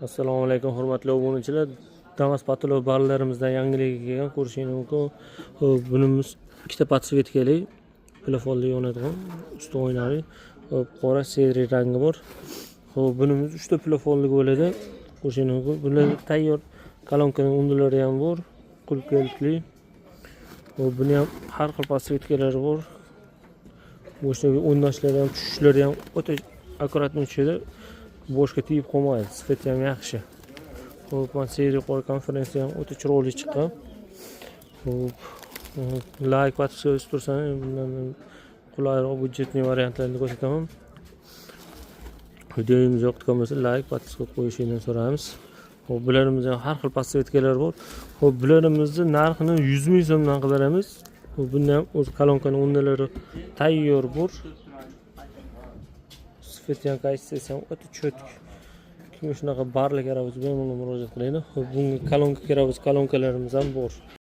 Assalomu alaykum, hurmatli obunachilar. Damas patolo barlarimizdan yangiligi kelgan, ko'rishingiz mumkin. Xo'p, bunimiz ikkita подсветка li, plafonli yonadigan, usti oynali. Xo'p, qora, серый rangi bor. Xo'p, bunimiz uchta plafonli bo'ladi. Ko'rishingiz mumkin. Bular tayyor kolonkaning undilari ham bor, qulf kalitli. Xo'p, buni ham har xil подсветка lari bor. Boshidagi o'ynashlari ham, tushishlari ham o'ta аккуратно tushadi. Boshga tegib qolmaydi, sifati ham yaxshi. Xo'p, mana серый, qora konferensiya ham o'ta chiroyli chiqqan. Xo'p, layk, подписка tursangiz, bundan qulayroq, бюджетный variantlarni ko'rsataman. Videomiz yoqgan bo'lsa, layk, подписка qo'yishingni so'raymiz. Xo'p, bularimiz ham har xil подсветка lar bor. Xo'p, bularimizni narxini 100 ming so'mdan qilib beramiz. Xo'p, bunda ham o'z kolonkani undalari tayyor bor. Sifati ham, качество si ham o'ta чётко. Kimga shunaqa barli kerak bo'lsa, bemalol murojaat qilinglar. Xo'p, bunga kolonka kerak bo'lsa, kolonkalarimiz ham bor.